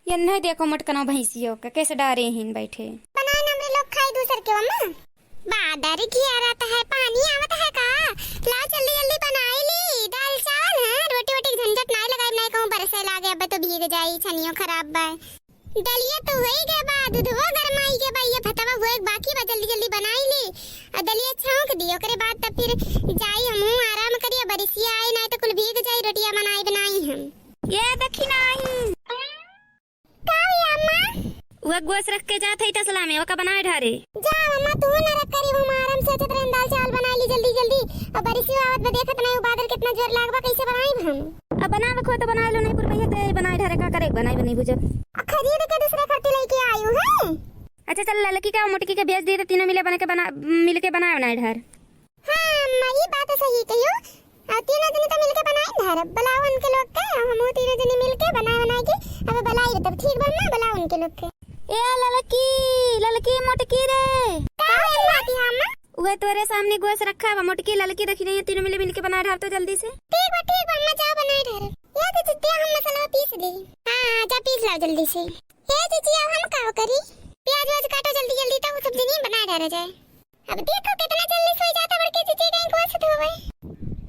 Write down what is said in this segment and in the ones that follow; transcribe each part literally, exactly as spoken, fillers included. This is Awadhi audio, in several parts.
ये नहीं देखो मोटकनो भैंसियो के कैसे डारे हिन बैठे। बनाए ना हमरे लोग खाई दूसर के अम्मा। बादर घेरत है, पानी आवत है का? लाओ जल्दी जल्दी बनाई ली, दाल चावल है, रोटी वोटी के झंझट नाई लगाई, नाई कहूँ बरसे लागे, अब तो भीग जाई, छनियो खराब बा। दलिया तो होई गए बा, दूधवो गरमाई गए बा, ये भतवा होए के बाकी बा, जल्दी जल्दी बनाई ली। और दलिया छौंक दी, ओकरे बाद तब फिर जाई हमहूँ आराम करिए, बरिसिया आई, नाई तो कुल भीग जाई, रोटिया बनाई बनाई हम। ये देखी नाई। का हुई अम्मा? वह गोस रख के जात है तसला में, ओका बनाए ढारे। जा अम्मा, तू ना रख करी, हम आराम से अच्छे तरह दाल चावल बनाई ली जल्दी जल्दी। अब बरिसिया आवत बा, देखत नहीं, वो बादल कितना जोर लाग बा, कैसे बनाई हम? अब बनावे को तो बनाए लो, नहीं पुरबैया दे बनाए ढारे, का करे, बनाई बनी बुझब। आ खरीद के दूसरे खर्चे लेके आयु है। अच्छा चल, ललकी का मोटकी के भेज दिए तो तीनों मिले बना के बना, मिल के बनाए बनाए ढार। हाँ अम्मा, ई बात सही कहियो। आ तीनों जनी तो मिल के बनाए ढार, बुलाओ उनके लोग के, हम तीनों जनी मिल के बनाए बनाए के अब बुलाई, तब ठीक बा अम्मा, बुलाओ उनके लोग के। ए ललकी, ललकी मोटकी रे। का रे बात है अम्मा? उहे तोरे सामने गोस रखा बा, मोटकी ललकी देखी नहीं है, तीनों मिले मिल के बनाए ढार तो जल्दी से। ठीक बा, ठीक बा अम्मा, जाओ बनाए ढार। ये तो जितिया हम मसाला पीस ली। हाँ, जा पीस लाओ जल्दी से। हे जीजी, अब हम का करी? प्याज व्याज काटो जल्दी जल्दी, तब सब्जी नहीं बनाए डाला जाए। अब देखो कितना जल्दी सोई जाता बड़की जीजी गई गोस धोवे।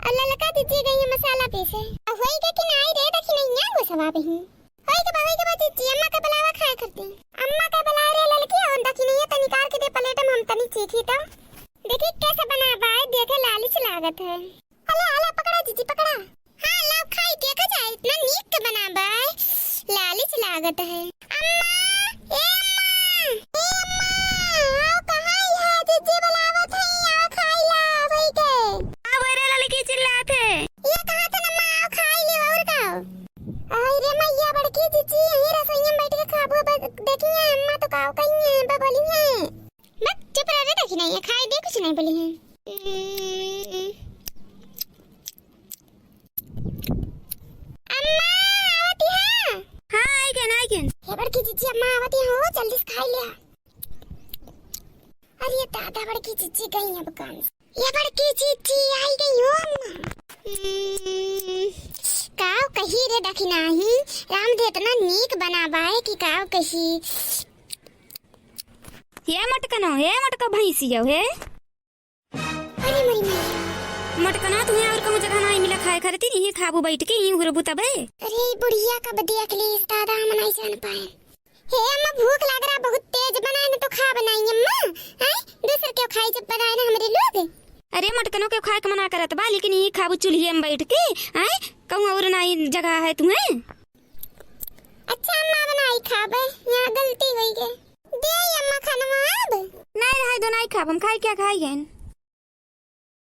और ललका जीजी गई है मसाला पीसे। अब होई के कि नाई रे, देखी नहीं है वो सवाब ही। होई के बा, होई के बा जीजी, अम्मा का बुलावा खाए करती। अम्मा का बुला रे ललकी, और देखी नहीं है, तनी निकाल के दे प्लेट में, हम तनी चीखी तो। देखी कैसे बना बाय, देखे लालिच लागत है। अले, अले, पकड़ा जीजी, पकड़ा। हाँ, लाओ खाई के का जाए, इतना नीक के बनाबा है, लालिच लागत है। अम्मा, ए अम्मा, ए अम्मा, आओ कहाँ है? जीजी बुलावत है, आओ खाई ला, वही के। अब अरे ललकी चिल्लात है। ये कहाँ थे अम्मा, आओ खाई ले और का? आई रे मैया, बड़की जीजी यहीं रसोई में बैठ के खाबो, ब-, देखी है अम्मा तो काव कही है, बबली है। बस चुप रह रे, देखी नहीं है, खाई दे, कुछ नहीं बोली है। अम्मा, आवत है? हाँ, आई गेन, आई गेन। ये बड़की जीजी, अम्मा आवत है हो, जल्दी से खाई ले। अरे दादा, बड़की जीजी गई अब काम से। ये बड़की जीजी आई गई हो अम्मा। हम्म, का कही रे दखिनाही, राम दे इतना नीक बनाबाए कि का कही। हे मटकनो, हे मटका भैंसियो, हे। अरे मरी मरी। मटकना, तुम्हें और कहूँ जगह नाहीं मिला खाए खातिर, यहीं खाबू बैठ के, यहीं उगरबू तबे। अरे बुढ़िया कब देख ली दादा, हम नहीं जान पाए। हे अम्मा, भूख लाग रहा बहुत तेज, बनाए ना तो खा बनाई अम्मा। हैं? दूसर क्यों खाई जब बनाए ना हमरे लोग? अरे मटकनो के खाए के मना करत बा, लेकिन यहीं खाबू चूल्हिए में बैठ के। हैं? कहूँ और नाहीं जगह है तुम्हें? अच्छा अम्मा, बनाई खाबे, यहाँ गलती होई गई। दे अम्मा खानवा अब। नाहीं रहे दो, नाहीं खाब हम, खाई क्या खाई गए।